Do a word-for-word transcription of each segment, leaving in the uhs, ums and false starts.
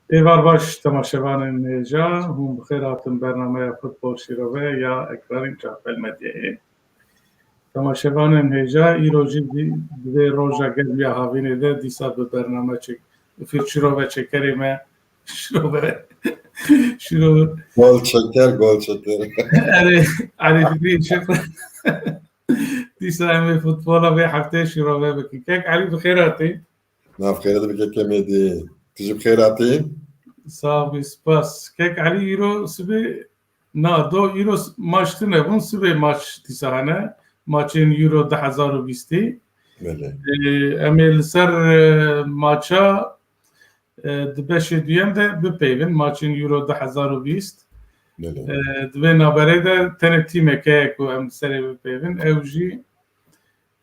Êvar baş temaşevanên hêja, hûn bi xêr hatin bernameya Futbol Şîrove ya ekranên Çavpel Medyayê. Temaşevanên hêja, îro jî di, di vê roja germ ya havînê de dîsa bi bername çek, fir şîrove çekerê me, şîrove, şîro- Gol çeker, gol çeker. Erê, Elî Fikrî Şef. Dîsa em ê futbola vê hefteyê şîrove bikin. Kek Elî, bi xêr hatî. Nav xêret bike kemê dî. Tu jî bi xêr hatî. Sağ ol, spas. Kek Elî, îro sibê, na, do, îro s-, maç tune bûn, sibê maç dîsa hene. Maçên Euro du hezar û bîstî. Belê. Ee, em ê li ser, e, maça, e, di beşê duyem de bipeyvin, maçên Euro du hezar û bîst. Belê. E, di vê naberê de tenê tîmek heye ku em li serê bipeyvin, ew jî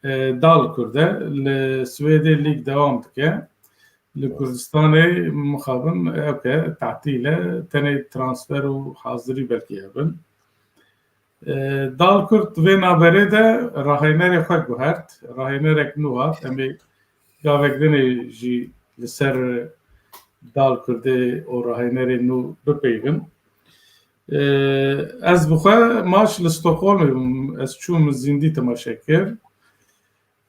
e, Dalkurd e. Li Swêdê lîg dewam dike. Li Kurdistanê mixabin ewke tatîl e, tenê transfer û hazirî belkî hebin. E, Dalkurd vê naberê de rahênerê xwe guhert. Rahênerek nû hat. Em ê gavek dinê jî li ser Dalkurdê û rahênerê nû bipeyvin. Ee, ez bi xwe maç li Stockholmê bûm. Ez çûm zindî temaşe kir.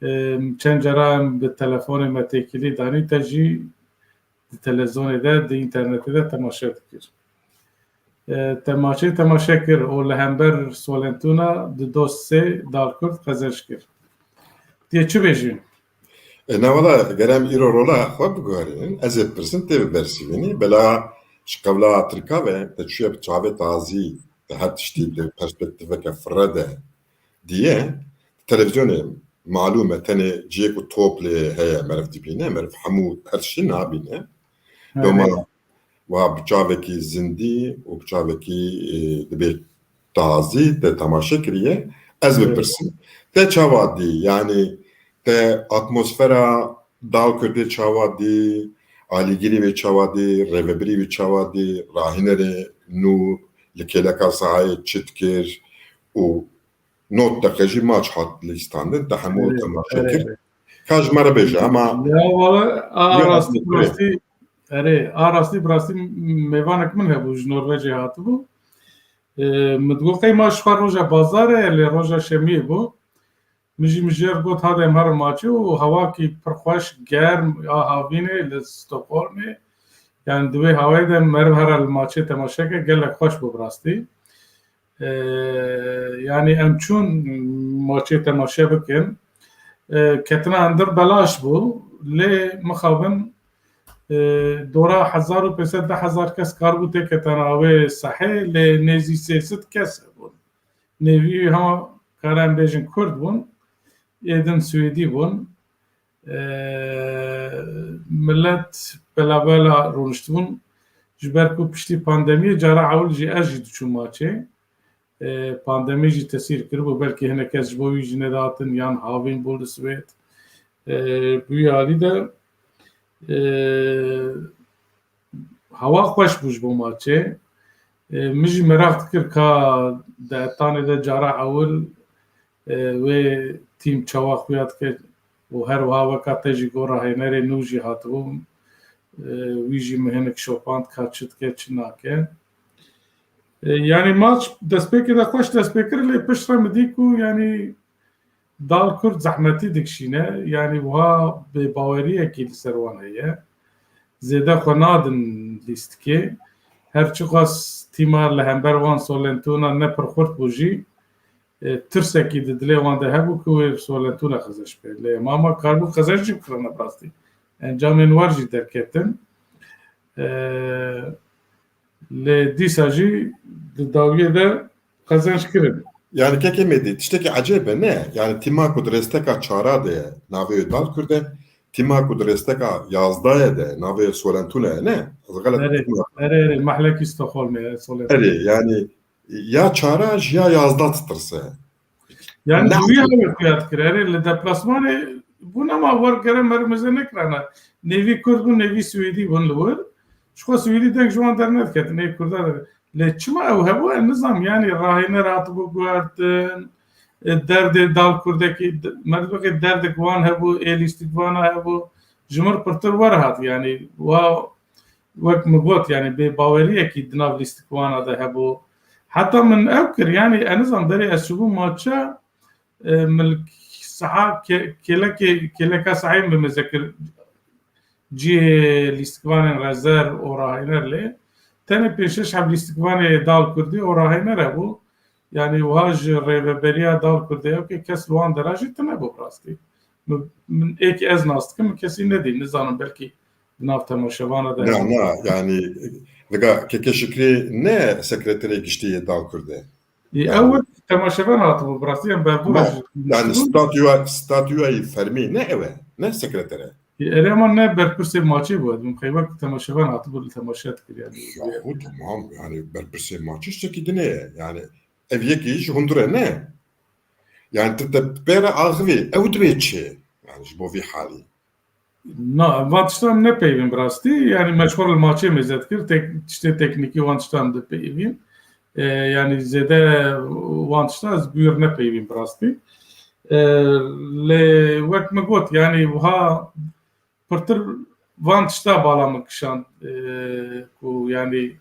Ee, çend cara em bi telefonê me têkilî danî, te jî di televîzyonê de, di înternetê de temaşe dikir. Ee, te maçê temaşe kir û li hember Solentuna di do sê Dalkurd qezenc kir. Tê çi bêjî? E, na wala, ger em îro rola xwe biguherînin, ez ê pirsin tê bibersivînî, bela ji qewla Tirka ve, te çûye bi çavê tazî, te her tiştî bi perspektîfeke firre de diye, televîzyonê malûm e, tenê cihê ku top lê heye, meriv dibîne, meriv hemû her tiştî nabîne. Evet. Doma wa bi çavekî zindî û bi çavekî, e, dibê tazî te temaşe kiriye. Ez Evet. bipirsim. Te çawa dî? Yanî te atmosfera Dalkurdê çawa dî? Alîgirî wê çawa dî? Rêvebirî wê çawa dî? Rahînerê nû li kêleka sahayê çi dikir? Û not deqe jî maç hat lîstandin. Te hemû Evet, temaşe evet, kir. evet. Ka ji me re bêje, hema Ya, valla, a, Ya, rastî, evet. rastî, erê, a, rastî, bi rastî mêvanek min hebû, ji Norvecê hatibû. E, min digot, qey ma ji xwe roja bazar e, lê roja şemiyê bû. Min jî, min jê re got, hade em herin maçê û hewakî pir xweş, germ, a havînê li Stockholmê. Yani di wê hawayê de meriv here li maçê temaşe ke, gelek xweş bû bi rastî. E, yani em çûn maçê temaşe bikin. E, ketina hundir belaş bû, lê mixabin, e, dora hezar û pênc sed, du hezar kes karibû têketana wê sehê, lê nêzî sê sed kes hebûn. Nêvî hema kare em bêjin Kurd bûn, ê din Swêdî bûn. E, millet bela bela rûniştibûn. Ji ber ku piştî pandemiyê cara ewil jî ez jî diçûm maçê. E, pandemî jî tesîr kiribû, belkî hinek kes ji bo wî jî nedatin yan havîn bû li Swêd. E, bi wî alî de, e, hewa xweş bû ji bo maçê. E, min jî meraq dikir ka di hetanê de cara ewil, e, wê tîm çawa xuya dike û her wiha weka te jî got rahênerê nû jî hatibû, e, wî jî min hinek şopand ka çi dike, çi nake. E, yani maç destpêkê de xweş dest pê kir, lê piştre min dî ku yani Dalkurd zehmetî dikişîne, yani wiha bêbaweriyekî li ser wan heye. Zêde xwe nadin lîstikê. Her çiqas tîma li hember wan Solentuna ne pir xurt bû jî, e, tirsekî di dilê wan de hebû ku wê Solentuna xezenç bê. Lê mama karbû xezenç jî bikirine bi rastî. Encamên war jî derketin. E, lê dîsa jî di dawiyê de qezenç kirin. Yani kekê Mêdî, tiştekî ecêb e, ne? Yani tîma ku di rêsteka çara de ye, navê wê Dalkurd e, tîma ku di rêsteka yazdayê de, navê Solentune ye, ne? Ez xelet Erê, dikime. erê, erê, mehlekî Stockholmê ye, Solentune. Erê, yani ya çara ji ya yazda ditirse. Yani Ne? Di wî hawê xuya dikir. Erê, li deplasmanê bûn ama wer gere mermize nekirana. Nêvî Kurd bûn, nêvî Swêdî bûn li wir. Ji xwe Swêdî deng ji wan dernediketin, ê Kurda de. Lê çima ew hebû, ez nizam, yani rahêner hatibû guhertin, e, derdê Dalkurdekî, d-, merdimekê derdek wan hebû, ê lîstikvana hebû, ji mir pirtir wer hat, yani wa wek min got, yani bêbaweriyekî di nav lîstikvana de hebû. Heta min ew kir, yani ez nizam berê ez çûbûm maça, e, min li saha ke-, kêlekê, kêleka sahayê min mêze kir cihê lîstikvanên rezerv û rahêner lê. Tenê pênc şeş heb lîstikvanê dal kurdî û rahêner hebû. Yani wiha ji rêveberiya dal kurdê ew ke kes li wan dera jî tune bû bi rastî. Min, min ê ki ez nas dikim, min kesî nedî, nizanim belkî di nav temaşevana de Na, hebe. Na, yani vega Keke Şikrî ne sekreterê giştî yê dal kurdê. Ê, Yani ew wek temaşevan hatibû, bi rastî em berdû Ne, re ji yani statüya, statüyayî fermî ne ew e, ne sekreter e. Ê, erê ama ne berpirsê maçê bû, ez bim xey wek temaşevan hatibû li temaşe dikir yani. Yahu tamam, yani berpirsê maçê tiştekî din e. Yani ev yekî ji hundir e ne. Yani tu te pê re axivî, ew dibê çi? Yani ji bo vî halî. Na, van tiştan em nepeyvîn bi rastî. Yani me ji xwe re li maçê mêze dikir, tek-, tiştê teknîkî wan tiştan dipeyvîn. E, yani zêde wan tiştan ez bi wî re nepeyvîn bi rastî. E, lê wek min got, yani wiha pirtir van tişta bala min kişand, e, ku yani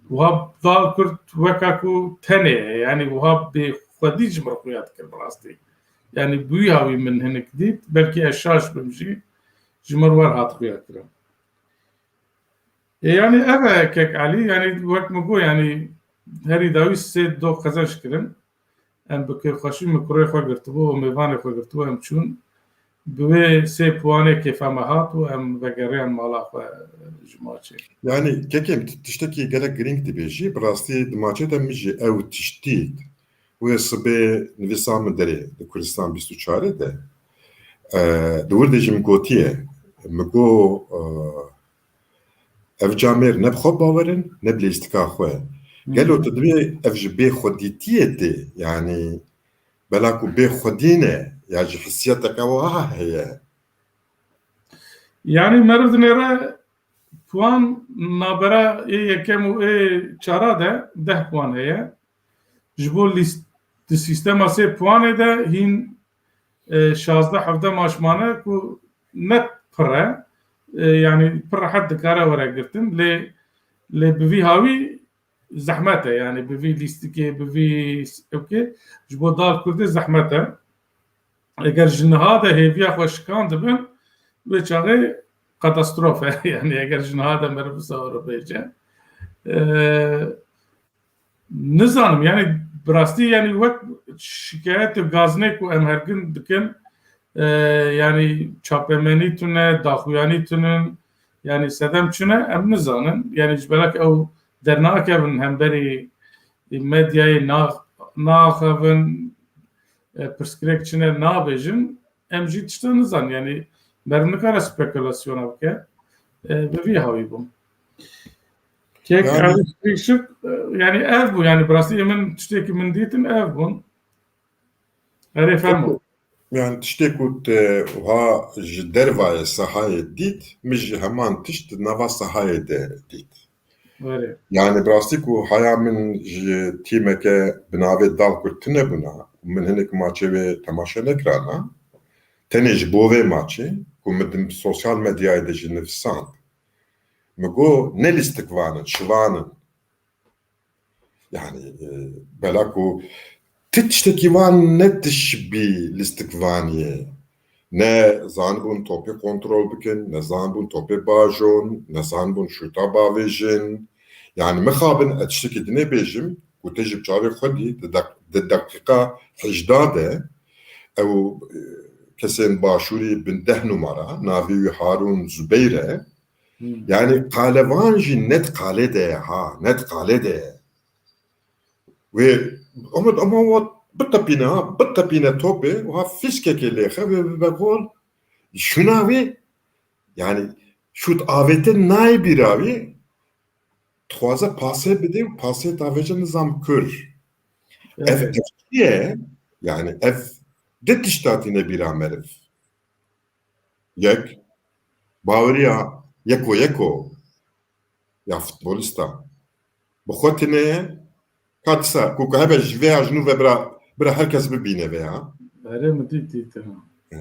wiha dal kurt weka ku tenê ye, yani wiha bê xwedî ji min re xuya dikir bi rastî. Yani bi wî hawî min hinek dît, belkî ez şaş bim jî, ji min re wer hat xuya kirin. E, yani ev e kek Elî, yani wek min got, yani herî dawî sê doh qezenc kirin. Em bi kêfxweşî min kurê xwe girtibû û mêvanê xwe girtibû, em çûn. Bi wê sê puanê kêfa me hat û em vegeriyan mala xwe ji maçê. Yani, kekê min, tu tiştekî gelek girîng dibêjî. Bi rastî di maçê de min jî ew tişt dît. Wê sibê nivîsa min derê di Kurdistan bîst û çarê de. E, di wir de jî min gotiye. Min got, e, Ev camêr ne bi xwe bawer in, ne bi lîstika xwe. Hmm. Gelo tu dibê ev ji bê xwedîtiyê tê, yanî bela ku bê xwedî ne, ya ji hissiyeteke wiha heye? Yanî meriv dinêre puan nabera ê yekem û ê çara de deh puan heye. Ji bo lîst-, di sîstema sê puanê de hîn, e, şazdeh hevdeh maç mane ku ne pir e. E, yanî pir rehet dikare were girtin. Lê, lê bi vî hawî zehmet e. Yanî bi vî lîstikê, bi vî s-, ewkê ji bo dal kurdê zehmet e. Eger ji niha de hêviya xwe şikandibin, wê çaxê katastrof e. Yanî eger ji niha de meriv wisa re bêje. E, Nizanim, yani bi rastî, yani wek şikayet û gazinê ku em hergin dikin, e, yani çapemenî tune, daxuyanî tunin, yani sedem çune, em nizanin. Yani ji belek ew dernakevin hemberî medyayê na-, naxevin, e, pirsgirêk çine nabêjin. Em jî tişta nizan, yanî meriv nikare spekulasyona bike. E, bi vî hawî bûm. Kek Yani Elî Şik, e, yanî ev bû, yanî bi rastî min tiştê ku min dîtin ev bûn. Erê fermo. Yani tiştê ku te wiha ji dervayê sahayê dît, min jî heman tişt di nava sahayê de dît. Erê. Yani bi rastî ku haya min ji tîmeke bi navê Dal Kurd tune bûna, min hinek maçê wê temaşe nekirana. Tenê ji bo vê maçê ku min di sosyal medyayê de jî nivisand. Min got, ne lîstikvan in, şivan in. Yani, e, bela ku ti tiştekî wan nedişibî lîstikvaniyê. Ne zanibûn topê kontrol bikin, ne zanibûn topê bajon, ne zanibûn şûta bavêjin. Yani mixabin ez tiştekî dinê bêjim, ku te jî bi çavê xwe dî, di deq-, di deqîqa hejda de ew, e, kesên başûrî bin deh numara, navê wî Harûn Zubeyr e. Hmm. Yani qalevan jî net qalê de ye ha, net qalê de ye. Wê, ama, ama wat bitepîne ha, bitepîne topê, wiha fîskekê lêxe wê bibe gol. Şuna wê, yani şût avêtin nayê bîra wî, dixwaze pasê bidê û pasê davêje nizam kur. Ev Evet. ev çi ye? Yani ev di tişta tîne bîra meriv. Yek, baweriya yeko yeko ya futbolîsta. Bi xwe tine ye, ka disa ku, ku hebe ji vê ya ji nû ve bira, bira her kes bibîne vê ya. Erê min dît, dît, ha.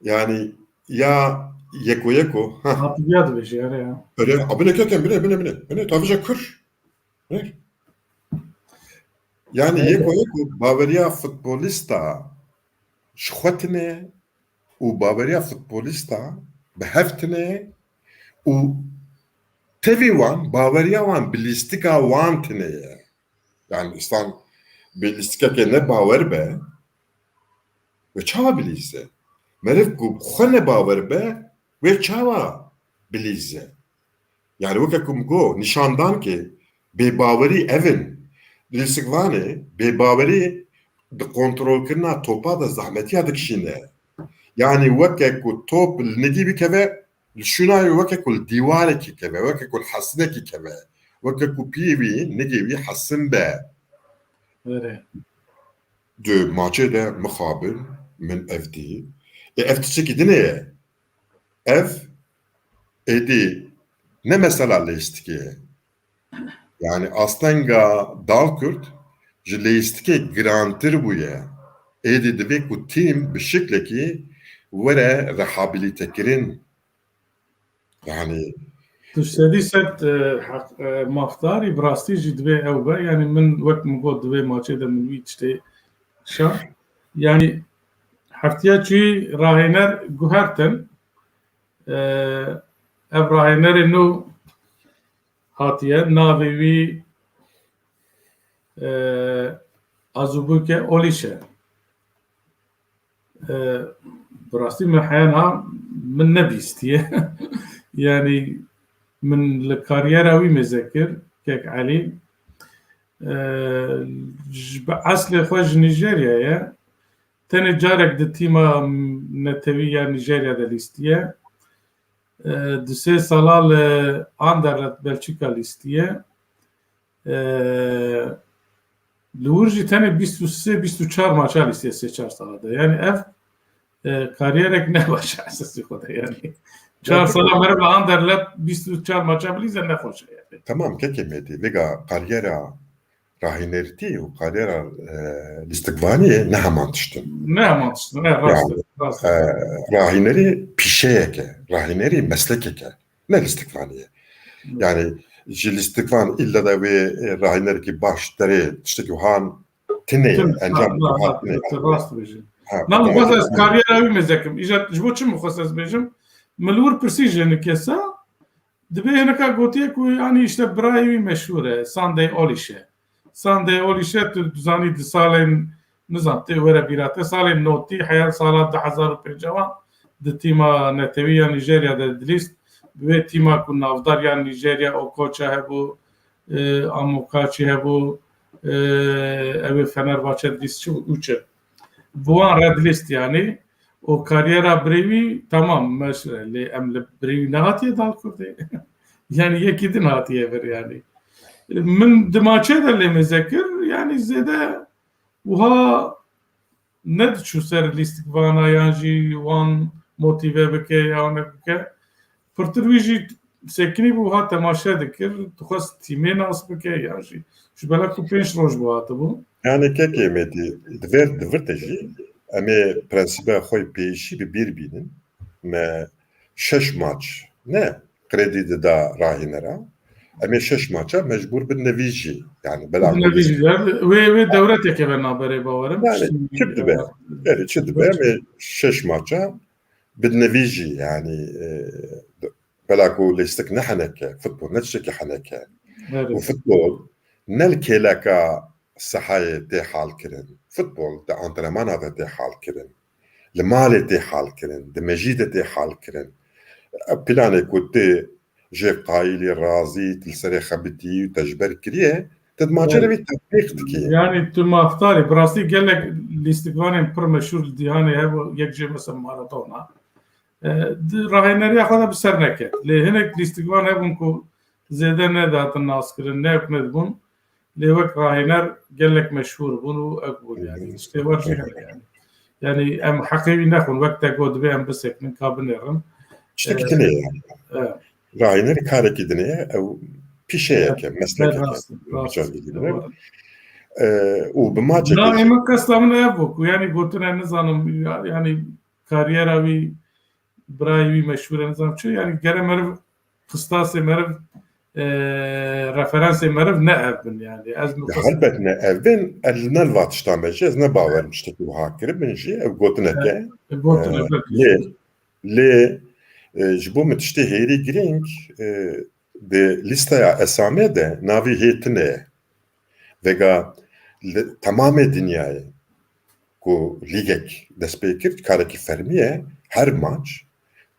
Yani ya Yeko yeko. Ha. Hatibiya dibêje, erê ya. Erê, a, bine keke, bine, bine, bine. Bine, tavîja kur. Bine. Yani, yeko yeko baweriya futbolista ji xwe tine û baweriya futbolista bi hev tine û tevî wan, baweriya wan bi lîstika wan tine ye. Yani, îstan bi lîstikeke ne bawer be, wê çawa bilîze? Meriv ku xwe ne bawer be, wê çawa bilîze? Yani, weke ku min got, nîşandankê bêbawerî ev in. Lîstikvanê bêbawerî di kontrolkirina topa de zehmetiya dikişîne. Yani, weke ku top li nigî bikeve, li şûnayê weke ku li dîwarekî keve, weke ku li hesinekî keve, weke ku piyê wî, nigê wî hesin be. Erê. Di maçê de mixabin min ev dî. Ê, ev tiştekî din e. Ev êdî ne mesela lêstikê ye. Yani astenga Dalkurt ji lêstikê girantir bûye. Êdî divê ku tîm bi şiklekî were rehabilitekirin. Yani tu sedî sed, e, heq-, e, mafdarî, bi rastî jî divê ew be. Yani min wek min got, divê maçê de min wî tiştê şa. Yani heftiya çûyî rahêner guhertin. E, ev rahênerê nû hatiye, navê wî, e, Azubuike Olîş e. E, bi rastî min heya niha min nebîstiye. Yani min li kariyera wî mêze kir, kek Elî. E, ji, bi eslê xwe ji Nîjeryayê ye. Tenê carek di tîma netewî ya Nîjerya de lîstiye. E, du sê sala li Anderlecht Belçîka lîstiye. E, li wir jî tenê bîst û sê bîst û çar maça lîstiye sê çar sala de. Yani ev, e, kariyerek ne baş e esasî xwe de yani. Çar sala meriv li Anderlecht bîst û çar maça bilîze ne xweş e yani. Tamam, kekê Mêdî, vêga kariyera rahînerîtî û kariyera, e, lîstikvaniyê ne heman tişt in. Ne heman tişt in, e, rast e, rast e. E, rahînerî pîşeyek e, rahînerî meslekek e, ne lîstikvanî ye. Hı. Yani ji lîstikvan îlle de wê, e, rahînerekî baş derê tiştekî wiha tine ye, encam wiha tine ye. Rast dibêjî. Ha, na, min xwest ez kariyera wî mêze kim. Îja ji bo çi min xwest ez bêjim? Min li wir pirsî ji hinek kesa, Dibê hinek gotiye ku, yani, işte, birayê wî meşhûr e, Sunday Olîş e. Sunday Olîş e, tu dizanî di salên, nizam, tê were bîra te, salên notî heya sala du hezar û pênc wan di tîma netewî ya Nîjerya de dilîst, bi wê tîma ku navdar ya Nîjerya, Okocha hebû, e, Amokachi hebû, e, ew ê Fenerbahçe dilîst çi bû, Uche. Bi wan re dilîst, yani, û kariyera birê wî temam meşhûr e, lê em li birê wî nehatiye Dalkurdê. Yani yekî din hatiye vir yani. Min di maçê de lê mêze kir, yani zêde wiha nediçû ser lîstikvana yan jî wan motîve bike ya ne bike. Pirtir wî jî sekinî bû, ha temaşe dikir, dixwest tîmê nas bike ya jî. Ji bela ku pênc roj bû hatibû. Yani kekê Mêdî, di vir, di vir de jî em ê prensîba xwe yê pêşî bi bîr bînin. Me şeş maç ne kredî dida rahînera. Em ê şeş maça mecbûr bin nevî jî. Yani bela Bin nevî jî. Yani wê, wê dewreteke ve naberê bawerim. Yani çi dibe? Yani çi dibe? Em ê şeş maça bin nevî jî. Yani, e, bela ku lêstik ne heneke, futbol ne tiştekî heneke. Evet. Û futbol ne li kêleka sehayê tê halkirin. Futbol di antrenmana de tê halkirin. Li malê tê halkirin, di mejî de tê halkirin. Planê ku tê jê qayîlî, razî, tu li serê xebitî û te ji ber kiriye, tu di maçê de Evet. wî tetbîq dikî. Yani tu mafdarî, bi rastî gelek lîstikvanên pir meşhûr li dîhanê hebû, yek jê mesela Maradona. E, di rahêneriya xwe de bi ser neket. Lê hinek lîstikvan hebûn ku zêde nedihatin naskirin, ne wek nedibûn. Lê wek rahêner gelek meşhûr bûn û ew bûn yani. Hı hı. Tiştê wan jî hene yani. Yani em heqê wî nexwin, wek te got, divê em bisekinin, ka binêrin. Tiştekî Ee, dinê yani. Evet. Rahênerî karekî dinê ye, ew pîşeyeke, Evet. meslekeke. Rast, rast. Ee, û bi maçekê Na, jî ême qesta min ev bû ku yani gotine nizanim, ya-, yani kariyera wî birayê wî meşhûr e, nizam çi, yani gere meriv qistasê meriv, e, referansê meriv ne ev bin yani. Ez Ya mixwest- helbet ne ev bin, el ne li va tişta me jî, ez ne bawerim tiştekî wiha kiribin jî, ev gotineke. E, gotin, e, e, belkî. Lê, lê, e, ji bo min tiştê hêrî girîng, e, di lîsteya esamê de navî hê tune ye. Vega li temamê dinyayê ku lîgek dest pê kir, karekî fermî ye, her maç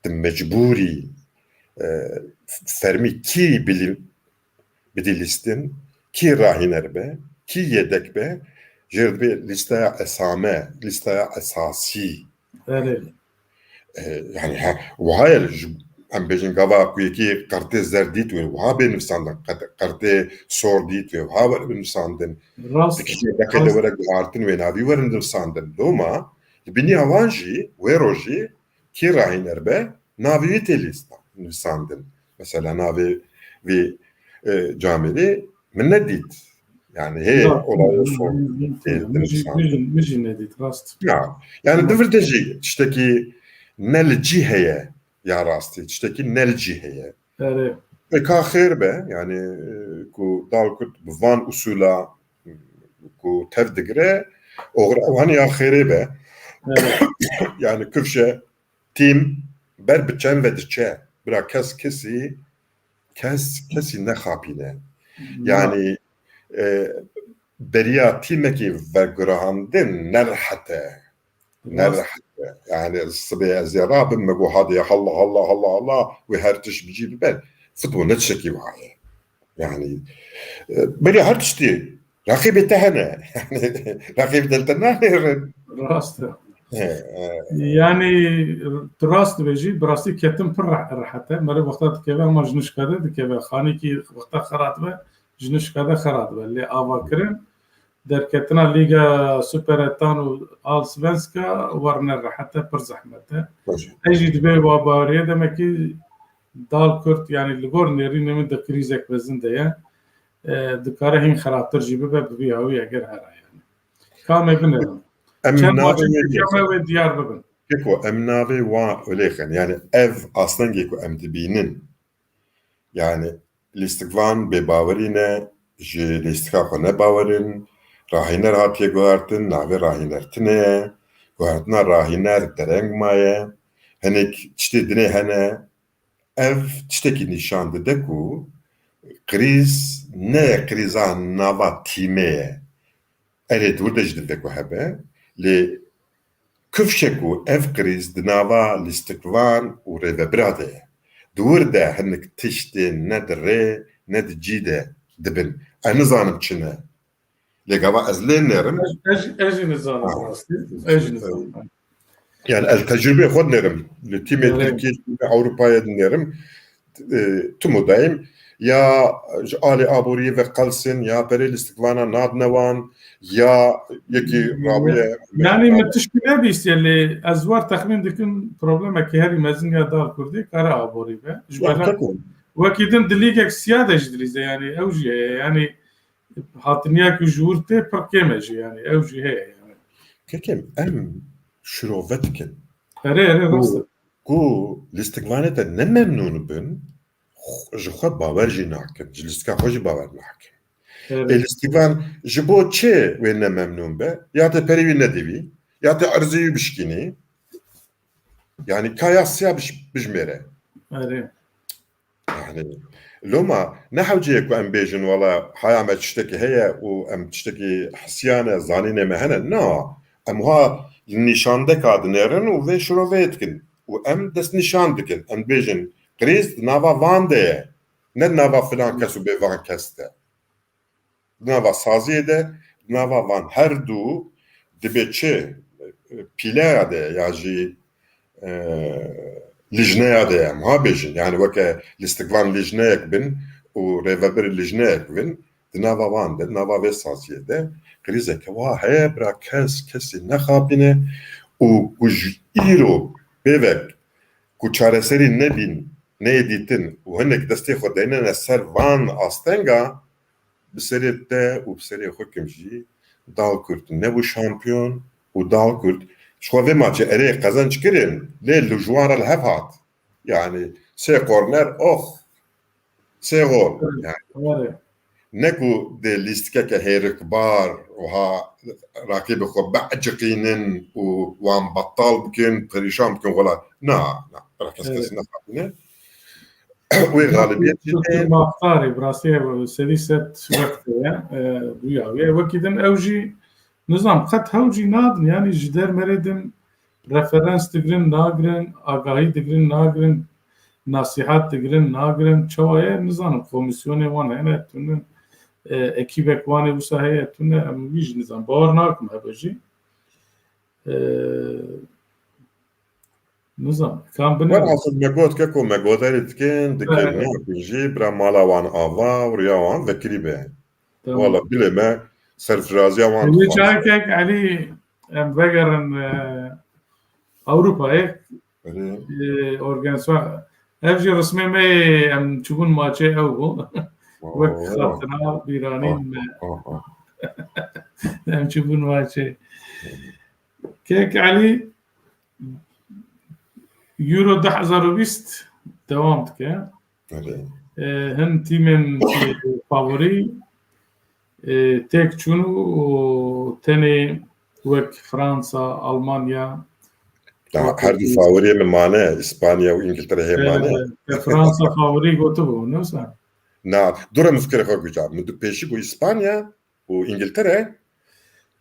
tu mecbûrî, e, fermî kî bilî-, bidî lîstin, kî rahîner be, kî yedek be, jê re dibê lîsteya esame, lîsteya esasî. Erê. E, yani, he, wiha ye, ji, em bêjin gava ku yekî qertê zer dît wê, wiha bê nivîsandin, qet-, qertê sor dît wê, wiha were nivîsandin. Rast e. Tikişê deqê de Rast. were guhartin wê navî werin nivîsandin. Loma, li biniya wan jî, wê rojî, kî rahîner be, navê wî tê lîsta nivîsandin. Mesela navê vî, e, camêrê min nedît. Yani hê Yok, olaya min, son min, tê min, min jî, nivîsandin. Min jî, min jî nedît, rast. Ya, yani Tamam. di vir de jî tiştekî ne li cî heye ya rastî, tiştekî ne li cî heye. Erê. E, ka xêr be, yani, e, ku Dalkurt bi van usûla ku tev digire, oxir ew haniya xêrê be. Erê. Yani kifşe tîm ber bi çend ve diçe. Bira kes kesî, kes kesî nexapîne. Na. Yani, e, beriya tîmekî vegurahandin ne rehet e. Ne Rast. rehet e. Yani sibê ez ê rabim, me got, "Hadi ya, halla, halla, halla, halla, wê her tişt bi cî bibe." Futbol ne tiştekî wiha ye. Yani, e, beriya her tiştî reqîbê te hene. Yani, reqîbê te li te nanêrin. Rast e. He, he. Yani, tu rast dibêjî, bi rastî ketin pir reh-, rehet e. Meriv wexta dikeve, hema ji nişka de dikeve. Xanîkî wexta xera dibe, ji nişka de xera dibe. Lê avakirin, derketina Lîga Superettan û Allsvenska war ne rehet e, pir zehmet e. Baş. Ez jî dibê wa baweriyê demekî Dalkurt, yani li gor nêrînê min di krîzek mezin de ye. E, dikare hîn xerabtir jî bibe, bi vî hawî eger here yani. Ka em ê binêrin. Em Çend navê maçên wê dî lêxin. Em ê wê diyar bibin. Pêko, em navê wa lêxin. Yani ev astengê ku em dibînin. Yani lîstikvan bêbawerî ne, ji lîstika xwe ne bawer in, rahîner hatiye guhertin, navê rahîner tune ye, guhertina rahîner dereng maye, hinek tiştê dinê hene. Ev tiştekî nîşan dide ku krîz ne krîza nava tîmê ye. Erê, di wir de jî divê ku hebe, lê kifşe ku ev krîz di nava lîstikvan û rêvebira de ye. Di wir de hinek tiştên ne di rê ne di cî de dibin. Ez nizanim çi ne. Lê gava ez lê nêrim. Ez, ez, ez jî nizanim Ha. rastî. Ez jî nizanim. Yani ez tecrûbeyê xwe dinêrim. Li tîmê Evet. Tirkiyê, tîmê Ewropayê dinêrim. E, tim û daîm ya ji alê aboriyê ve qelsin, ya berê lîstikvana nadine wan, ya yekî rawiye. Yani min tişkî nebîstiye lê ez war texmîn dikim problemekî herî mezin ya Dalkurdê kare aborî be. Ji Ya, ber tabii. wekî din di lîgek siya de jî dilîze yani ew jî heye yani. Hatiniya ku ji wir tê pir kêm e jî, yani ew jî heye yani. Kekem, em şirove dikin. Erê, erê, Ku, rast e. ku lîstikvanê te ne memnûn bin, xw-, ji xwe bawer jî nakin, ji lîstika xwe jî bawer nakin. Erê. Ê lîstikvan ji bo çi wê ne memnûn be? Ya te perê wî nedivî, ya te erzê wî bişkînî. Yani ka ya siya biş-, bijmêre. Erê. Yani, loma ne hewce ye ku em bêjin, wela haya me tiştekî heye û em tiştekî hisiyan e, zanînê me hene. Na, em wiha li nîşandeka dinêrin û vê şiroveyê dikin. Û em destnîşan dikin. Em dibêjin, krîz di nava van de ye. Ne di nava filan kes û bê van kes de. Di nava saziyê de, di nava van her du dibê çi, e, pîleya de ya jî, e, lijneya de em ha bêjin. Yani weke lîstikvan lijneyek bin û rêvebir lijneyek bin, di nava van de, di nava vê saziyê de krîzeke wa heye, bira kes kesî nexapîne û ku ji îro pêvek ku çareserî nebîn, neyê dîtin û hinek destê xwe deynene ser van astenga, bi serê te û bi serê xwe kim jî Dalkurt nebû şampiyon û Dalkurt Ji xwe vê maçê erê qezenc kirin, lê li ji wan re li hev hat. Yani sê korner, ox, sê gol. Yani Were. Ne ku dê lîstikeke hêrikbar wiha raqîbê xwe bieciqînin û wan betal bikin, perîşan bikin, wela na, na, bira kes kes Evet. nexapîne. Wê galibiyet jî tê. Maftarê, bi rastî sedî sed wextê ye, e, bûya wê. Wekî din ew jî, nizam, qet hewl jî nadin, yani ji dermerê din referans digirin, nagirin, agahî digirin, nagirin, nasîhat digirin, nagirin. Çawa ye, nizanim, komîsyonê wan hene, tune, e, ekîbek wan ê wisa heye, tune, em wî jî nizam. Bawer nakim hebe jî. E, nizam, kam bine. Welhasil me got ke ku me godarî dikin, dikin, Evet. nakin jî, bira mala wan ava û riya wan vekirî be. Tamam. Wala bilê me serfiraziya wan Wê dixwazin. çarkek Elî, em vegerin, e, Ewropayê, Erê. e, organizasyon. Ev jî rismê me yê em çûbûn maçê ew bû. Wek Oo. xatina bîranîn me. Ah, ah. Em çûbûn maçê. Kek Elî, Euro du hezar û bîst dewam dike. Erê. E, hin tîmên, e, favorî, e, têk çûn û tenê wek Fransa, Almanya. Ya, her du favoriyê min mane, İspanya û İngiltere hê mane. E, Fransa favorî gotibû, ne wisa? Na, dure min fikirê xwe guca. Min du pêşî got İspanya û İngiltere.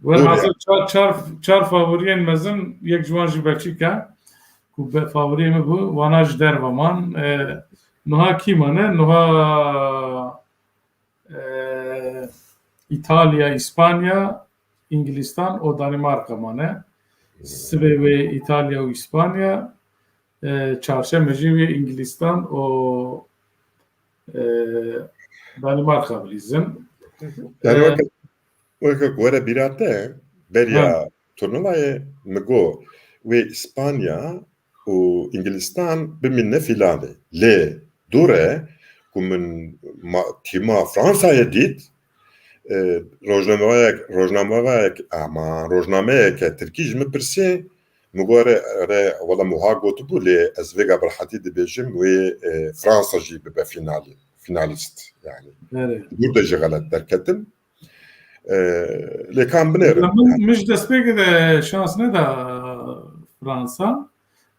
Doğru Welhasil çar, çar, çar favoriyên mezin, yek ji wan jî Belçîka, ku be favoriyê min bû, wana ji derve man. E, nuha kî mane? Nuha, e, Îtalya, İspanya, İngilîstan û Danimarka mane. Sibê wê Îtalya û İspanya, e, çarşemê jî wê İngilîstan û, e, Danimarka bilîzin. Yani E, weke, weke ku were bîra te, beriya turnuvayê min got, wê İspanya û İngilîstan bimîne fînalê. Lê dû re ku min ma-, tîma Fransayê dît, e, rojnameyek, rojnameyek, ama rojnameyeke tirkî ji min pirsiye, min got, "Erê, erê, wela min wiha gotibû, lê ez vêga bi rehetî dibêjim, wê, e, Fransa jî bibe fînalî, fînalîst." Yani, Erê. Dûr de ji xelet derketim. E, lê kam binêrim. Min, min ji destpêkê de şans neda Fransa.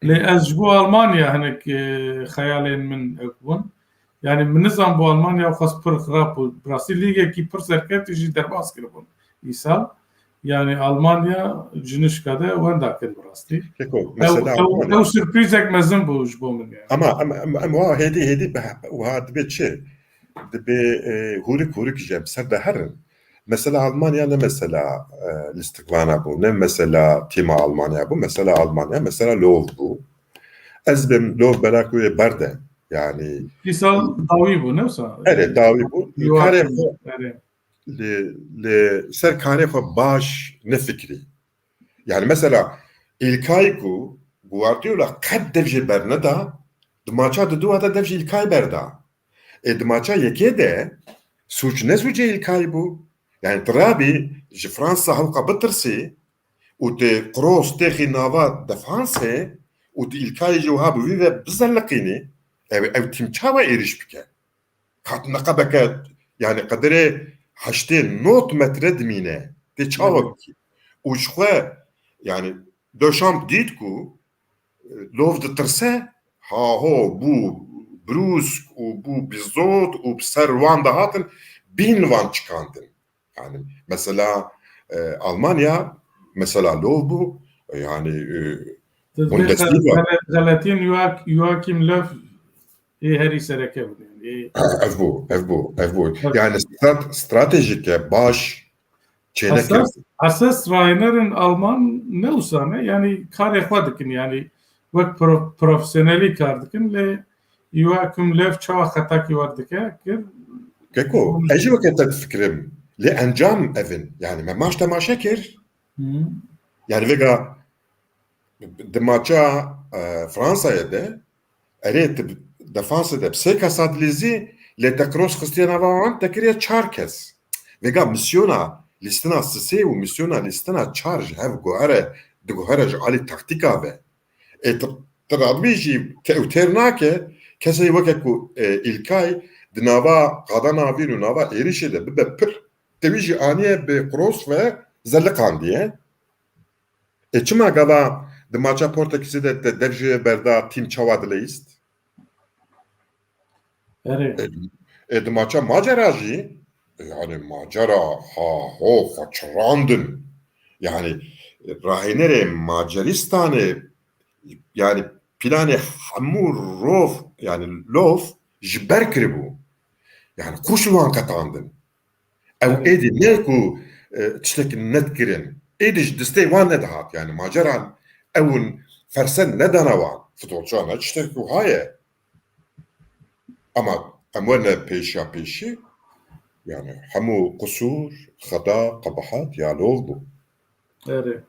Lê ez ji bo Almanya hinek, e, xeyalên min ew bûn. Yani min nizan bo Almanya xwest pir xirab bû. Bi rastî lîgekî pir serketî jî derbas kiribûn îsal. Yani Almanya ji nişka de wenda kir bi rastî. Keko, mesela Ew, ew, ew sürprîzek mezin bû ji bo min yani. Ama em, em, em wa hêdî, hêdî bi, wa dibe çi? Dibe, e, hûrik hûrik ji em ser de herin. Mesela Almanya ne mesela, e, lîstikvana bû, ne mesela tîma Almanya bû, mesela Almanya, mesela Löw bû. Ez bim Löw bela ku yê berde. Yani Îsal dawî bû, ne wisa? Erê, dawî bû. Karê xwe Erê. li, li ser karê xwe baş nefikirî. Yani mesela Îlkay ku Guardiola qet dev jê berneda, di maça di dua de dev ji Îlkay berda. Ê di maça yekê de sûc ne sûcê Îlkay bû. Yani tu rabî ji Fransa hewqa bitirsî û tu Kroos têxî nava defansê û tu Îlkayê jî wiha bi wî ve bizeliqînî, ew, ew tîm çawa êrîş bike? Kat neqebeke, yani qedirê heştê not metre dimîne. Tê çawa bikî? Û ji xwe, yani Deschamps dît ku, e, Löw ditirse, haho bû brûsk û bû bizot û bi ser wan de hatin, bîn van çikandin. Yani mesela, e, Almanya, mesela Löw bû, yani, e, Dibê Bundesliga. xelet-, xeletiyên Joak-, Joachim Löw ê herî sereke bû. Yani, ê- Ev bû, ev bû, ev bû. Evet. Yani strat-, stratejîke baş çêneke. Esas, esas rahînerên Alman ne wisa ne, yani karê xwe dikin, yani wek pro-, profesyonelî kar dikin, lê Joachim Löw çawa xetakî wer dike kir? Keko, ez jî weke te difikirim. Lê encam evin. Yani me maç temaşe kir. Hı. Yani vêga di maça, e, Fransayê de, erê tu defansê de bi sê kesa dilîzî, lê te Kroos xistiye nava wan, te kiriye çar kes. Vêga misyona lîstina sisê û misyona lîstina çar ji hev guhere Digo here ji alî taktîka be. Ê tu, tu radibî jî te-, ew têr nake, kesê weke ku, e, Îlkay di nava qada navîn û nava êrîşê de bibe pir, te wî jî aniye bi qros ve zeliqandiye. Ê çima gava di maça Portekîzê de te dev jê berda, tîm çawa dileyîst? Erê. Ê, ê, di maça Macera jî, yani Macera ha ho xwe çirandin. Yani rahînerê Maceristanê, yani planê hemû rov, yani lov ji ber kiribû. Yani qûş li wan qetandin. Ew êdî ne ku, e, tiştek nedikirin. Êdî ji destê wan nedihat. Yani Maceran ew in fersen nedana wan. Futbolçiyan ne tiştek wiha ye. Ama em werne pêşiya pêşî, yani hemû qusûr, xeta, qebahet ya lov bû. Erê.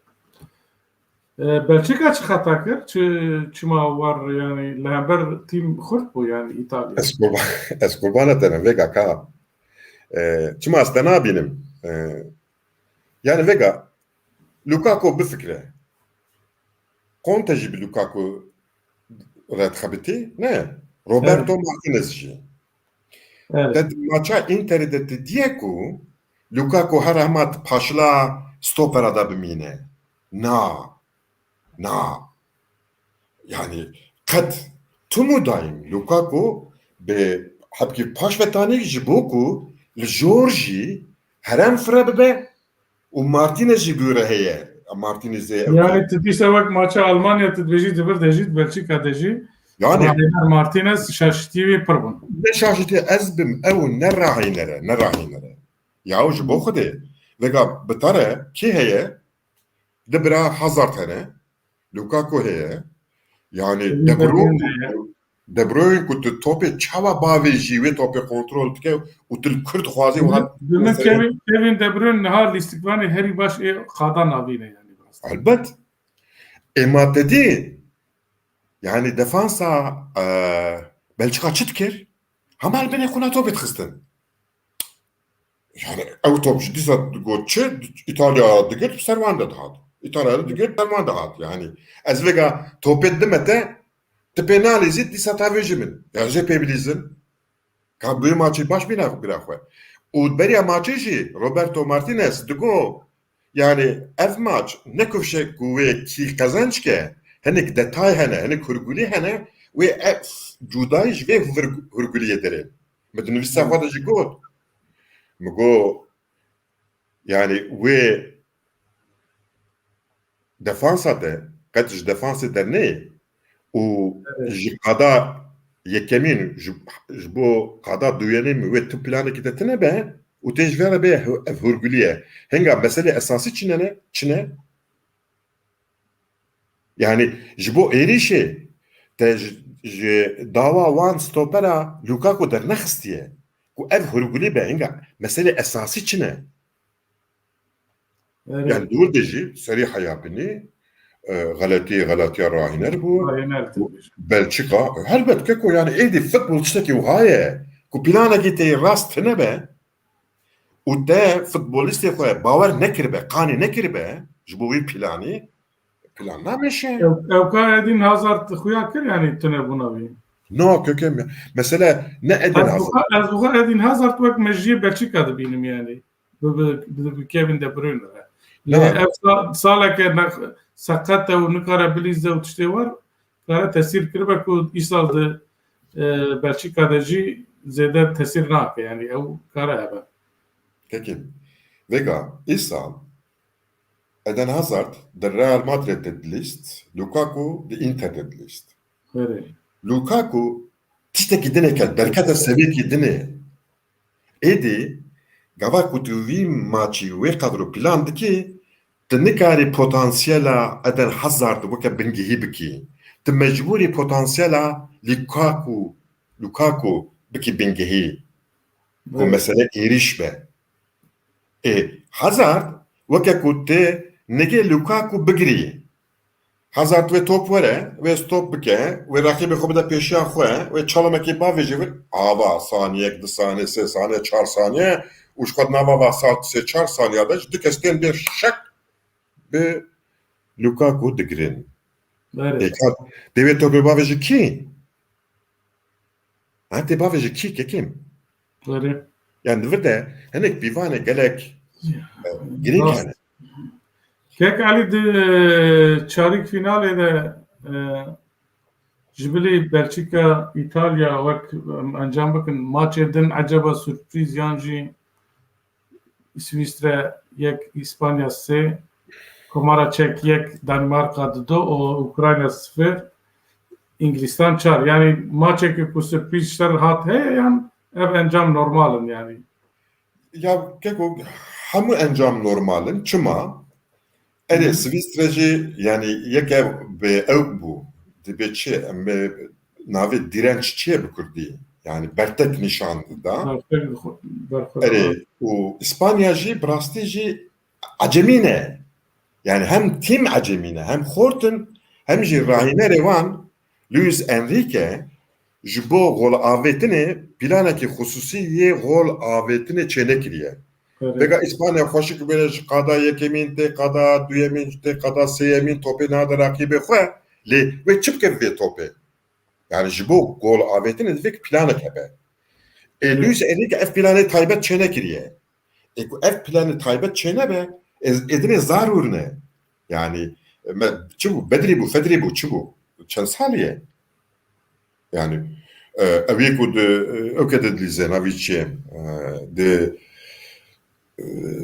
E, Belçika çi xeta kir? Çi, çima war, yani li hember tîm xurt bû yani Îtalya? Ez qurban, ez qurbana te ne, vêga ka. E, çima ez te nabînim? E, yani vêga Lukaku bifikre. Conte jî bi Lukaku re dixebitî? Ne. Roberto Evet. Martinez jî. Evet. Te di maça Interê de tu diye ku Lukaku her hema di paşila stopera de bimîne. Na. Na. Yani qet tim û daîm Lukaku bi hebkî paş ve tanî ji bo ku li jor jî herem fire bibe û Martinez jî bi wî re heye. Martinez ê ew Yani tu dîsa wek maça Almanya tu dibêjî di vir de jî, di Belçika de jî Yani rahîner Martinez şaşitî wî pir bûn. Ne şaşitî ez bim, ew ne rahînere, ne rahînere. Ya ji bo Xwedê. Vega bi te re kê heye? Di bira Hazard hene. Lukaku heye. Yani Kevin De Bruyne De Bruyne heye. De Bruyne ku tu topê çawa bavêjî, wê topê kontrol dike û tu li kur dixwazî Bi wiha min, bi min mesela Kevin, Kevin De Bruyne niha lîstikvanê herî baş ê qada navîn e yani. Elbet. Ê ma te dî, yani defansa, e, Belçika çi dikir? Hema li binê xwe ne topê dixistin. Yani ew top ji dîsa got çi, Îtalya digirt, ser wan de dihat. Îtalya digirt, ser wan de hat. Yani ez vêga topê dime te, tu pê nalîzî, dîsa tavêjî min. Yani jê pê bilîzin. Ka bi wê maçê baş bîna bira xwe. Û beriya maçê jî Roberto Martinez digo, yani ev maç ne kufşe ku wê kî qezenc ke, hinek detay hene, hinek hurgulî hene, wê ev cudayî ji vê hur-, hurguliyê derê. Min di nivîsa xwe de jî got. Min got, yani wê defansa te, qet ji defansê derneyê û Evet. ji qada yekemîn, ji, ji bo qada duyemîn wê tu planekî te tine be û tê ji vê re bê ev hurgulî ye. Hinga meselê esasî çi ne, çi ne? Yani ji bo êrîşê te ji, ji dawa wan stopera Lukaku dernexistiye ku ev hurgulî be. Hinga meselê esasî çi ne? Evet. Yani dûr de jî serî heya binî, e, xeletî, xeletiya rahîner bû. Rahîner tabii. Belçika, helbet keko yani êdî futbol tiştekî wiha ye ku planekî tê rast tine be û te futbolistê xwe bawer nekiribe, qanî nekiribe ji bo wî planî, plan nameşe. Ew, ew ka Eden Hazard xuya kir yani tune bûna wî. No, keke me-, mesele ne Eden Ez Hazard. Buxa, ez buxa Eden Hazard wek mejiyê Belçika dibînim yani. Bi, bi, bi, bi Kevin De Bruyne re. Lê Evet. ev sa-, saleke nex-, seqet e û nikare bilîze û tiştê war, kare tesîr kiribe ku îsal di, e, Belçika de jî zêde tesîr nake. Yani ew kare hebe. Peki. Vega, îsal Eden Hazard di Real Madrid de dilîst, Lukaku di Inter de dilîst. Erê. Lukaku tiştekî dinê ket, derkete seviyekî dinê. Êdî, gava ku tu vî maçî wê qadro plan dikî, tu nikarî potansiyela Eden Hazard weke bingehî bikî. Tu mecbûrî potansiyela Lukaku, Lukaku bikî bingehî. Ku Evet. mesele êrîş be. Ê, Hazard weke ku tê nigê Lukaku bigirî. Hazard wê top were, wê stop bike, wê reqîbê xwe bide pêşiya xwe, wê çalomekê bavêje vir, ava saniyek, du saniye, sê saniye, çar saniye, û ji xwe di nava va sa-, sê çar saniya de ji du kes tên bê şek bi Lukaku digirin. Berê. Ê, ka-, dê wê topê bavêje kî? Ha, tê bavêje kî, kekê min? Berê. Yani di vir de hinek pîvanê gelek, e, girîng hene. Kek Elî, di çarîk fînalê de, e, ji bilî Belçîka, Îtalya wek, em, encam bikin, maçê din eceba surprîz yan jî Îsvîstre yek, Îspanya sê, Komara Çek yek, Danimarka dido û Ukrayna sifir, Îngilîstan çar. Yani maçeke ku surprîz ji ser hat heye yan ev encam normal in yani? Ya keko, hemû encam normal in. Çima? Erê, Hı hı. Swîstre jî, yani, yeke bi ew bû. Dibê çi? Em ê navê direnç çi ye bi kurdî? Yani, bertek nîşan da. Bertek bi xwe, berxwe Erê, da. Û Îspanya jî, bi rastî jî ecemî ne. Yani, hem tîm ecemî ne, hem xort in, hem jî rahînerê wan Luis Enrique ji bo gol avêtinê planekî xisûsî yê gol avêtinê çênekiriye. Evet. Vega Îspanya xweşik bêne ji qada yekemîn tê qada duyemîn tê qada sêyemîn topê nade raqîbê xwe, lê wê çi bike vê topê? Yani ji bo gol avêtinê divê ki planek hebe. Ê, Evet. Luis Enrique ev planê taybet çênekiriye. Ê ku ev planê taybet çênebe, ê, ê dinê zarûr ne. Yani, me, çi bû? Bedrî bû, fedrî bû, çi bû? Çend salî ye? Yani, e, ew yê ku di, e, ewke de dilîze, navî çi ye? E, di, e,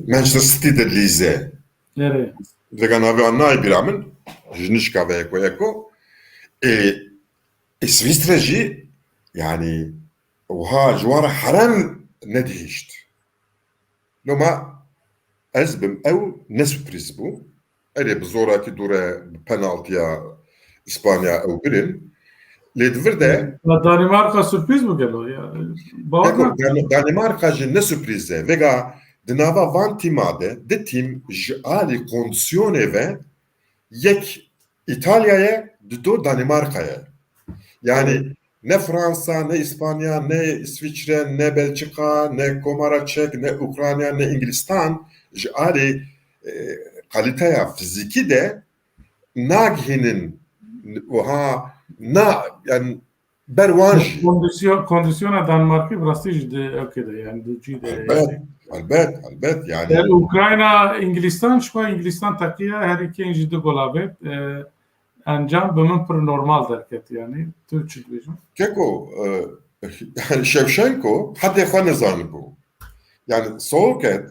Manchester City de dilîze. Erê. Vega navê an nayê bîra min, ji nişka ve yeko yeko. Ê, ê Swîstre jî, yani, wiha ji wan re herem nedihişt. Loma ez bim ew ne surprîz bû. Erê bi zorakî dûre bi penaltiya Îspanya ew birin. Lê di vir de Ya Danimarka surprîz bû gelo ya. Bawer Eko, nakim. Dan-, Danimarka jî ne surprîz e. Vega di nava van tîma de di tîm ji alî kondisyonê ve yek Îtalya ye, dido Danimarka ye. Yani Evet. Ne Fransa, ne Îspanya, ne Îsviçre, ne Belçika, ne Komara Çek, ne Ukrayna, ne Îngilîstan ji alî, e, kaliteya fizîkî de nagihînin wiha na, yani ber wan jî. Kondisyon, kondisyona Danmarkê bi rastî jî di ewkê de, yani di cî de. Elbet, elbet, elbet, yani. Yani Ukrayna, Îngilîstan, ji xwe Îngilîstan teqiya, her ikên jî du gol avêt. E, encam bi min pir normal derket, yani. Tu çi dibêjî? Keko, e, yani Şevşenko hedê xwe nizanibû. Yani Soğuket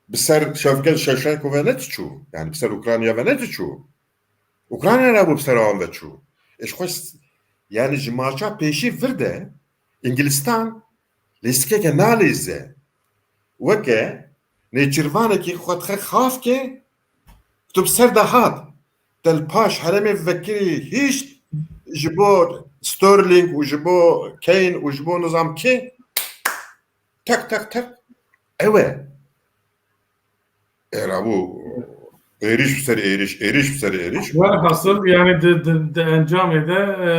bi ser Şevket Şevşenko ve ne diçû? Yani bi ser Ukrayna ve ne diçû? Ukrayna re bû bi ser wan ve çû. Ê ji xwe s-, yani ji maça pêşî vir de Îngilîstan lîstikeke nalîze. Weke nêçîrvanekî xwe dixe xafkê, tu bi ser de hat. Te li paş herêmê vekirî hişt ji bo Sterling û ji bo Kane û ji bo nizam kê. Tek, tek, tek. Ew e. Êra bû êrîş bi ser êrîş, êrîş bi ser êrîş. Welhasil, yani di, di, di encamê de, e,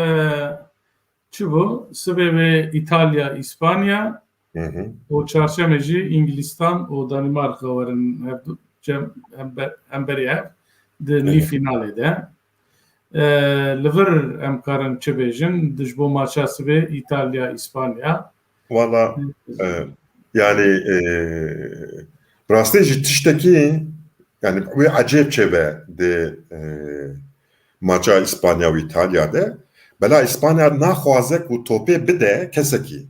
çi bû? Sibê wê Îtalya, Îspanya Hı hı. û çarşemê jî Îngilîstan û Danîmarka werin hev du, cem, hembe-, hemberî hev di nî Evet. fînalê de. E, li vir em karin çi bêjin? Di ji bo maça sibê Îtalya, Îspanya. Wala, e, yani, e, rastê jî tiştekî, yani wê ecêb çêbe di, e, maça Îspanya û Îtalya de. Bela Îspanya naxwaze ku topê bide kesekî.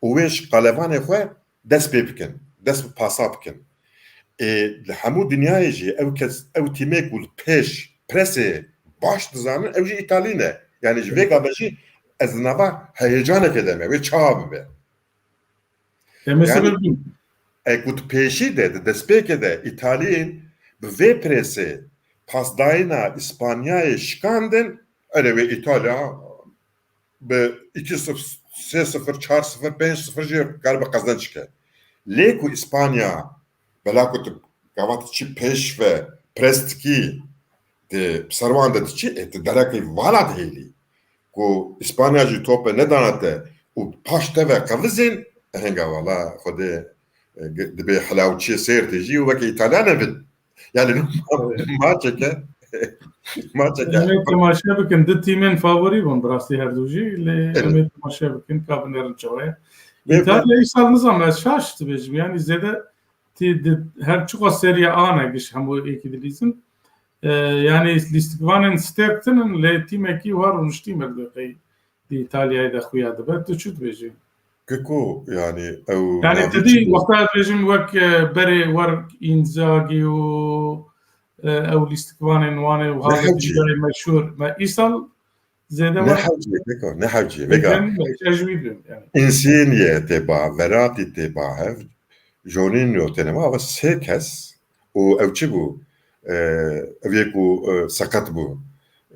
Û wê ji qelevanê xwe dest pê bikin, dest bi pasa bikin. Ê, li hemû dinyayê jî ew kes, ew tîmê ku li pêş presê baş dizanin, ew jî Îtalî ne. Yani ji vê gava jî ez li nava heyecanekê de me, wê çawa bibe? Em ê Yani, sebebin. E, ku di pêşî de, di destpêkê de Îtalî bi vê presê pasdayîna Îspanyayê şikandin, erê wê Îtalya bi iki sıfır, sê sıfır, çar sıfır, pênc sıfır jî karibe qezenc ke. Lê ku Îspanya bela ku tu gava tu çi pêş ve pres dikî, di ser wan de diçî, ê, tu derekî vala dihêlî. Ku Îspanya jî tope nedana te û paş te ve qevizên, e, henga vala Xwedê, e, ge-, dibê helawçiyê sêr tê jî û weke Îtalya nevin. Yani Evet. maçeke Maçeke. Em ê temaşe bikin. Du tîmên favorî bûn bi rastî her du jî. Lê Evet. em ê temaşe bikin ka binêrin çawa ye. Lê Îtalya îsal nizam ez şaş dibêjim. Yani zêde tî di, her çiqa Serie A ne giş hemû êkî dilîzin. E, yani lîstikvanên stêrk tinin lê tîmekî war rûniştî me dibe qey di Îtalyayê de xuya dibe. Tu çi dibêjî? Keko, yani ew Yani navê tu dî çi wexta dibêjin wek, e, berê wer Inzaghi û, e, ew lîstikvanên wan ê û Ne halê hewcî. Dîdayê meşhûr. Me îsal zêde Ne wer hewcî, keko, ne hewcî. Vega Dibin, ez ji wî dibim yani. Insigne tê ba, Verratti tê ba hev, Jorginho têne ma, ava sê kes û ew çi bû? E, ev yê ku, e, seqet bû.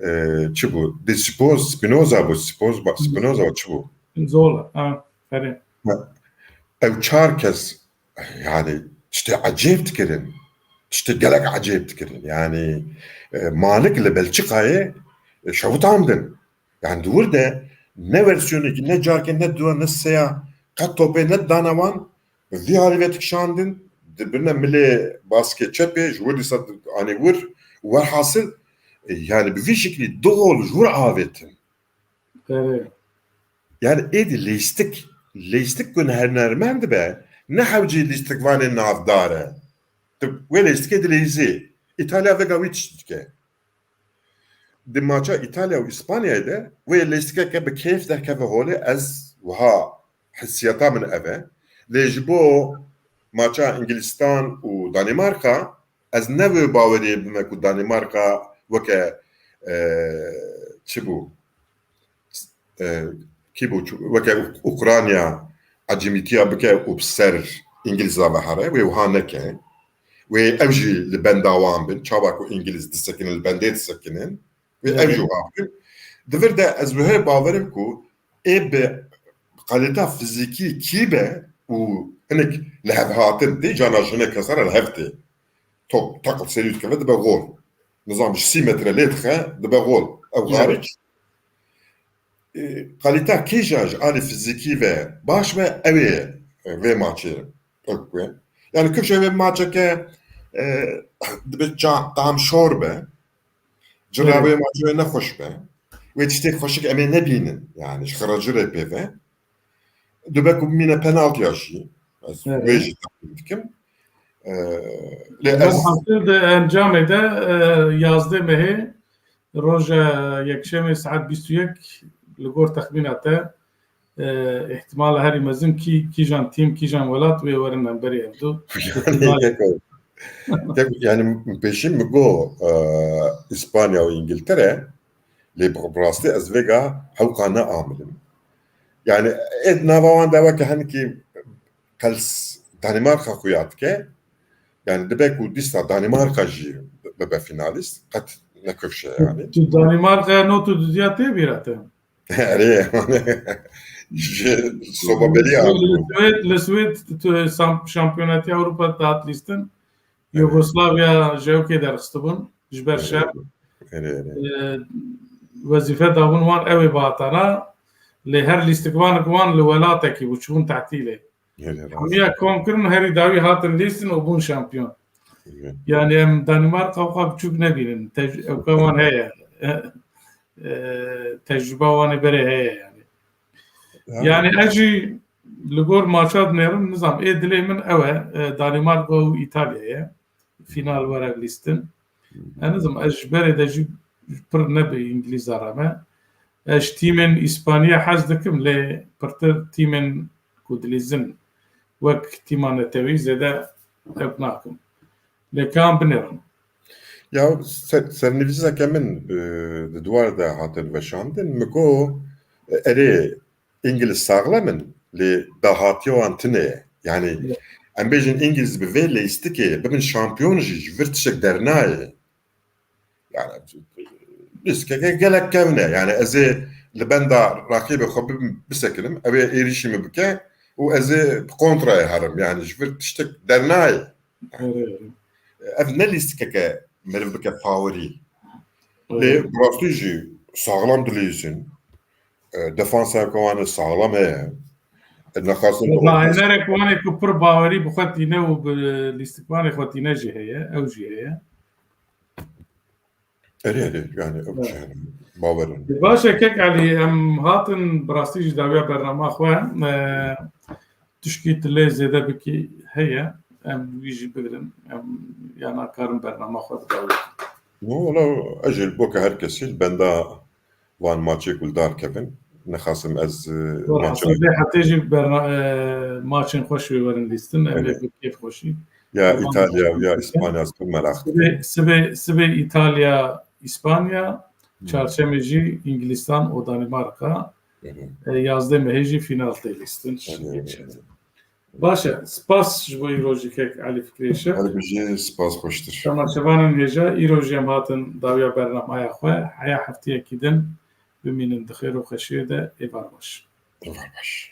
E, çi bû? Di Spoz, Spinoza bû, Spoz, ba- Spinoza çi bû? Zola, ha, ferê. Ha. Ew çar kes, yani, tiştê ecêb dikirin. Tiştê gelek ecêb dikirin. Yani, e, Malik li Belçikayê, e, şewitandin. Yani, di wir de ne versiyonekî, ne carkê, ne dua, ne seya, qet topê ne dana wan, bi vî halî ve dikişandin, dibirine milê baskê çepê, ji wir dîsa anî wir, werhasil, e, yani, bi vî şeklî du gol ji wir avêtin. Erê. Yani êdî lîstik, lîstik ku hunermend be, ne hewcî lîstikvanê navdar e. Tu wê lîstikê dileyzî. Îtalya vega wî tişt dike. Di maça Îtalya û Îspanyayê de wê lîstikeke bi kêf derkeve holê, ez wiha hissiyata min ev e. Lê ji bo maça Îngilîstan û Danîmarka, ez ne wê baweriyê bime ku Danîmarka weke, e, çi bû? E, kî bû? Çi-, weke Uk-, Ukrayna ecimîtiya bike û bi ser Îngilîza ve here, wê wiha neke. Wê ew jî li benda wan bin, çawa ku Îngilîz disekinin, li bendê disekinin. Wê ev Evet. jî wiha bikin. Di vir de ez wê bawerim ku ê bi kalîta fizîkî kî be û hinek li hev hatin tê, cana ji hinek kesara li hev tê. Top teqil serî dikeve dibe gol. Nizam ji sî metre lê dixe dibe gol. Ew Evet. xaric. E, kalîta kîja ji alî fizîkî ve baş be, ew ê, e, vê maçê ew be. Yani kifşe vê maçeke, e, dibe ça-, tam şor be. Cira Evet. vê maçê nexweş be. Wê tiştê xweşik em ê nebînin. Yani ji xiracirê pê ve. Dibe ku bimîne penaltiya jî. Ez Evet. wê jî tahmin dikim. E, lê ez Velhasil di encamê de, e, yazdeh mehê roja yekşemê saet bîst û yek li gor texmîna te, e, îhtimala herî mezin kî, kîjan tîm, kîjan welat wê werin hemberî ev du. Yani, Îhtimal- tek, tek, yani pêşî min got, e, Îspanya û Îngiltere, lê bi, bi rastî ez vêga hewqa ne amilim. Yani ê di nava wan de weke hinkî qels Danîmarka xuya dike. Yani dibe ku dîsa Danîmarka jî bibe fînalîst, qet ne kifş e yani. Tu Danîmarka not û dudiya tê bîra te? Erê, ji soba berî Li Swêd, li Swêd tu sam-, şampiyonetiya Ewropa dihat lîstin. Erê. Yugoslavya ji ewkê derxistibûn ji ber Erê. şer. Erê, erê. E, wezîfe dabûn wan ew ê bihatana. Lê her lîstikvanek wan li welatekî bû, çibûn tehtîlê. Gelê rast. Hemiya kom kirin, herî dawî hatin lîstin û bûn şampiyon. Gelê. Yani em Danimarka weka biçûk nebînin. Tej-, ewka wan heye. E, e, tecrüba wan ê berê heye yani. Yani. Yani ez jî li gor maça dinêrim, nizam, ê dilê min ew e, e, Danimarka û Îtalya ye. Fînal were lîstin. Hı hı. Ez nizam, ez ji berê de jî pir ne bi Îngilîza re me. Ez ji tîmên Îspaniya hez dikim, lê pirtir tîmên ku dilîzin wek tîma netewî zêde ew nakim. Lê ka em binêrin. Ya ser-, sernivîseke min, e, di dwar de hatin veşandin, min got, e, erê, Îngiliz saxlem in, lê dahatiya wan tune ye. Yani, Evet. em bêjin Îngiliz bi vê leyîstikê bibin şampiyon jî ji vir tiştek dernayê. Yani, leyîstikeke gelek kevn e. Yani, ez ê li benda raqîbê xwe bibim, bisekinim, ew ê êrîşî min bike û ez ê bi kontrayê herim. Yani, ji vir tiştek dernayê. Evet, evet. Ev ne lîstikeke meriv bike favorî. Evet. Lê bi rastî jî saxlem dileyîzin. E, defansa wan saxlem heye. E, nexasin Rahinerek wan ê ku pir bawerî bi xwe tîne û bi lîstikvanê xwe tîne jî heye, ew jî heye. Erê, erê, yani ew Evet. çi yani, bawer in. Baş e, kek Elî, em hatin bi rastî jî dawiya bernama xwe. E, tişkî tu lê zêde bikî heye, em wî jî bigirin, em ya nakarin bernama xwe bi dawî. No, wala ez jî li boka her kesî li benda van maçê ku li dar kevin. Nexasim ez, e, maçê Sibê hetê jî berna-, e, maçên xweş wê werin lîstin, em ê Evet. bi kêf xweşî. Ya Van Îtalya, maçê ya xweş. Îspanya, ez pir meraq dikim. Sibê, sibê, sibê Îtalya, Îspanya, Hmm. çarşemê jî Îngilîstan û Danimarka, Hı hı. e, yazdeh mehê jî final tê lîstin. Evet. Baş e, spas ji bo îrojî kek Elî Fikrê Şe. Her bijî, spas xweştir. Temaşevanên hêja, îro jî em hatin dawiya bernamaya xwe. Heya heftiyekî din bimînin di xêr û xweşiyê de, êvar baş. Êvar baş.